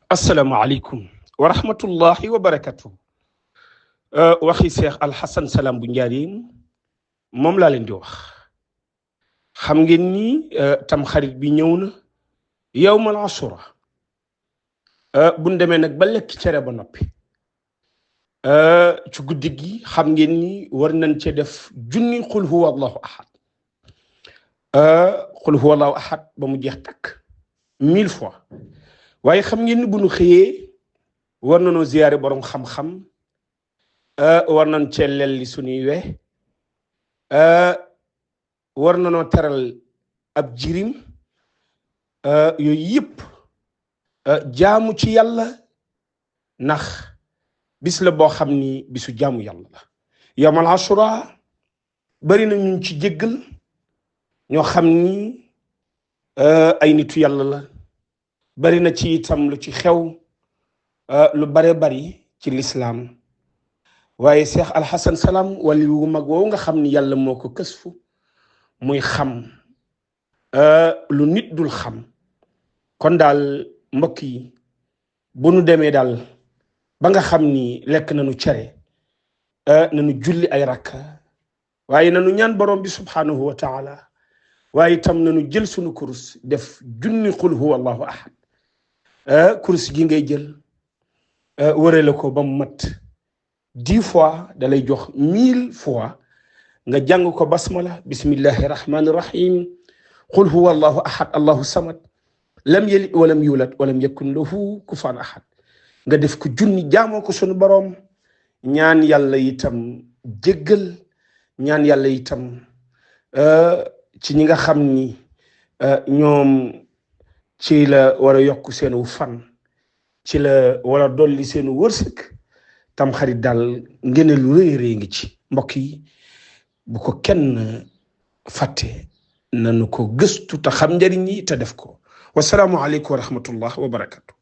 asalaamaaleykum wa rahmatullahi wa barakatuh. waxi Cheikh Alxasan Salam bu Njaaréem moom laa leen di wax. xam ngeen ni tam xarit bi ñëw na yawmal asura. buñ demee nag ba lekk cere ba noppi ci guddi gi xam ngeen ni war nañ cee def junni qul huwa allahu ahad. qul huwa allahu ahad ba mu jeex takk 1000 fois. waaye xam ngeen ni bu ñu xëyee war nañoo ziyaare borom xam-xam war nañ cee lelli suñuy we war nañoo teral ab jirim yooyu yëpp jaamu ci yàlla ndax bis la boo xam ni bisu jaamu yàlla la. yawmal ashura bari na ñu ci jéggal ñoo xam ni ay nitu yàlla la. bari na ci itam lu ci xew lu bare bari ci lislaam waaye Cheikh Alxasan Salam wali wu mag woowu nga xam ni yàlla moo ko kësfu muy xam lu nit dul xam. kon daal mbokk yi bu nu demee daal ba nga xam ni lekk nañu cere nañu julli ay rakka waaye nañu ñaan borom bi subhanahu wa taala waaye itam nañu jël sunu kurus def junni qul huwa allahu ahad. kurus gi ngay jël wërale ko ba mu mat 10 fois da lay jox 1000 fois nga jàng ko basmala bismillahi rahmani rahim qul huwa allahu ahad allahu samad lam yalid walam yulad walam yakun lahu kufuwan ahad nga def ko junni jaamoo ko sunu boroom ñaan yàlla itam jéggal ñaan yàlla itam ci ñi nga xam ni ñoom ci la war a yokk seenu fan ci la war a dolli seenu wërsëg tam xarit daal ngeen lu rëy rëy ngi ci mbokk yi bu ko kenn fàtte nanu ko gëstu te xam njëriñ yi te def ko. wasalaamu aleykum wa rahmatullah wa barakatu.